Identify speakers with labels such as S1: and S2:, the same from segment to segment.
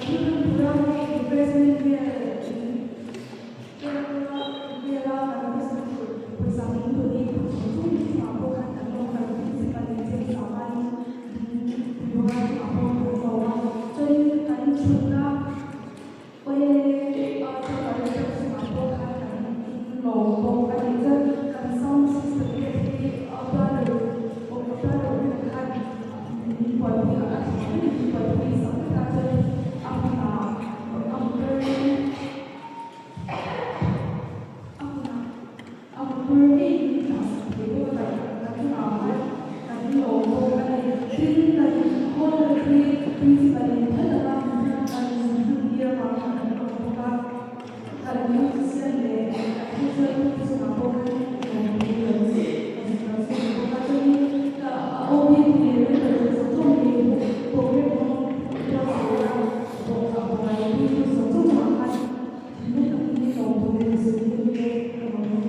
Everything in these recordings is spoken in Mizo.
S1: thil hman tura refreshment vel in pek vel a kan pawisa tur pawisa min donate tu zawng zawng te chungah pawh khan kan lawm kan principal in James ah khanin min pui bawk a chungah pawh kan lawm a chuanin kan thutna Awle, a chakar chak chungah pawh khan kan lawm bawk a ni. Chuan kan sound system te hi a brother a brother hnenah khan min buaipui a, a tha berin min buaipui sak vek a, chuan a hmunah a motor a hmunah a motor ngei min dah sak thei bawk a, kan chungah khan kan lawm bawk a ni. Tin, kan hall hi principal in phal taka min hman tir avangin kan lawm bawk a, kan musician leh kan hruaitute chungah pawh khan lawmthu kan kan sawi bawk a. Chuanin OB leh member zawng zawng leh program hmang buatsaihna bawk a buaipuitu zawng zawng chungah khan Thinlung takin i lawm tur em zir tir te ka lawm a ni.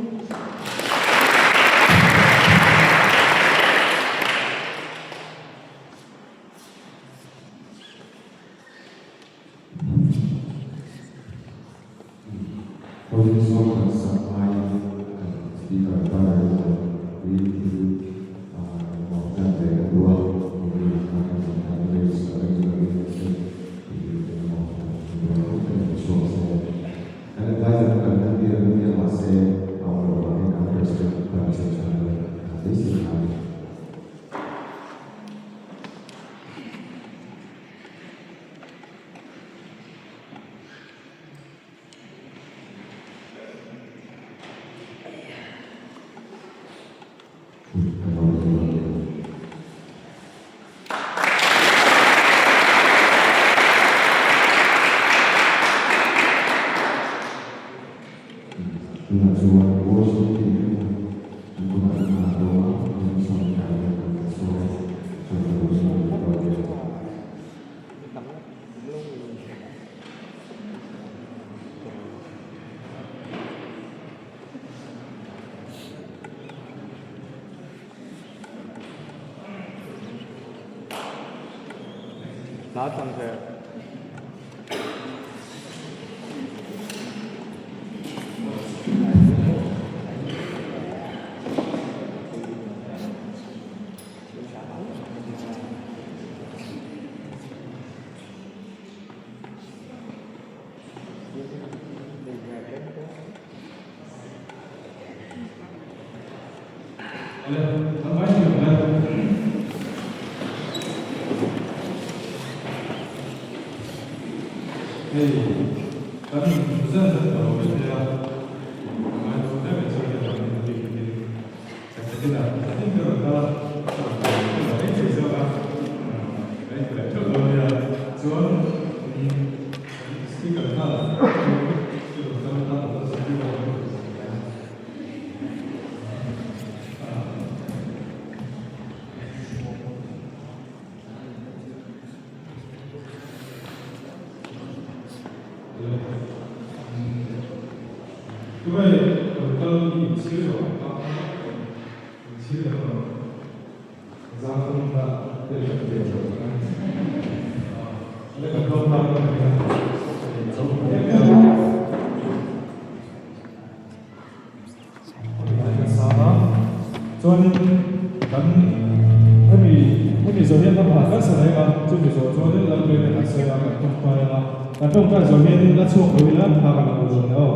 S2: Holding song kan sak hmain kan speaker banner emaw green thil emaw hlan ve kan duh a, maybe kha kan sak khan lyrics a regular in se tih emaw kan duh a, kan in chhuak se. Kan adviser chu kan hman tir ang nia mahse a awm loh vangin an president kan sawi tha lo beisei tha a ni. Ka lo la dawn nia. Tunah chuan worship team te kha an kutah an nghah dawn a, Johnson kai hian an la sawi a, chuan ka lo sawi leh dawn nia.
S3: Awle, kan vai thei ang le. Hei, kan present an ta lo mai thei a, kan ngai dawn hle mai chu hei vangin a bik takin chak takin a tin ka rawn kal a, ka rawn kal lo mai thei zawk a, ka inpe theuh dawn nia. Chuan, Speaker nghal i rawn kal atan a rawn speaker a rawn sawi a. Tungai rawn kal i inchhir lo ang a, inchhir lo ang. Zangthum kha tel kan ve lo ang a. Le kan tlawm ta kan ni a. Chuanin kan hemi hemi zawh hian lamah kan sa reng a, chumi zawh chuanin Lalpui te kan sawi a, kan tawngtai a, kan tawngtai zawh hianin la chhuak lo ila thla kan la hmu dawn nia aw.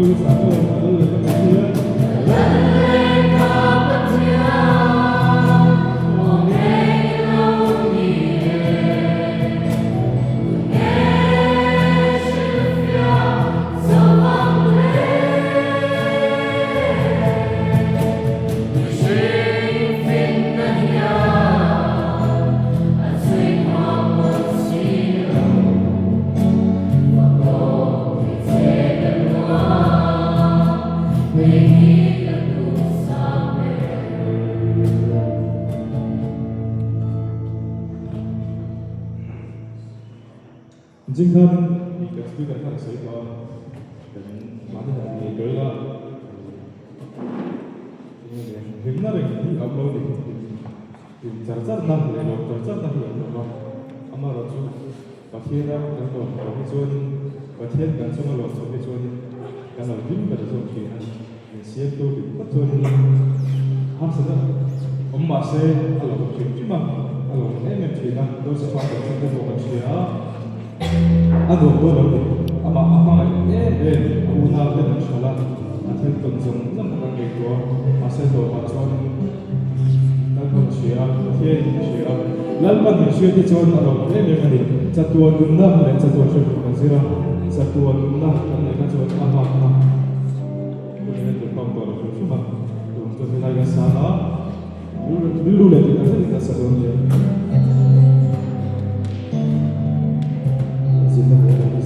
S3: Tu sa tu Lal leh ka Pathian.
S4: Lal leh ka Pathian, aw ngei lo ni e. Tunge hrilhfiah zo ang le? Mihring finna hian a chhui phak mawlh si lo.
S3: Jing khan i kan speaker khan a sawi tawh a, kan mahni han ngei tawh ila hlimna reng hi a awm lo a ni. Hlim char charna leh lawm char charna hi a awm lo va, amaherawhchu Pathiana kan lawm tawh hi chuanin, Pathian kan chunga lawm tawh hi chuanin kan lo hlim ber zawk thin a, min siamtu dik tak chuanin harsatna awm mah se a lo awm hrim hrim a, a lo awm em em thin a, Josepha kan chhan te pawh kan hria a, a nuam dawn lo ni, amah a hmangaih em em, a unau ten an hralh a, a thil tawn zawng zawng kha kan ngaihtuah a, mahse tawpah chuanin Lalpan a hria a, Pathianin a hria a, Lalpan min hriat hi chuan a lawm em em a ni. Chatuan nunna leh chatuan hriat kan zir a, chatuan nunna kan neih kha chuan a hmakna hun in a tirhkhawm tawh lo hrim hrim a, tun chu helai kan sang a, rilru leh tih tak zetin kan sa dawn nia. Zinna hle lo hi.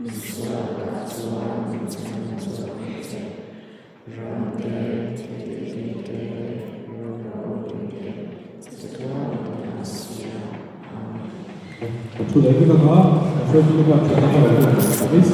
S4: Misual lakah chuan min chhan zawk ang che. Ram te, thiltih te, ram ropui te, chatuanin a siam. Amen.
S3: Thu leh vek anga, kan hruaitu te khan thatna ka lo hmu.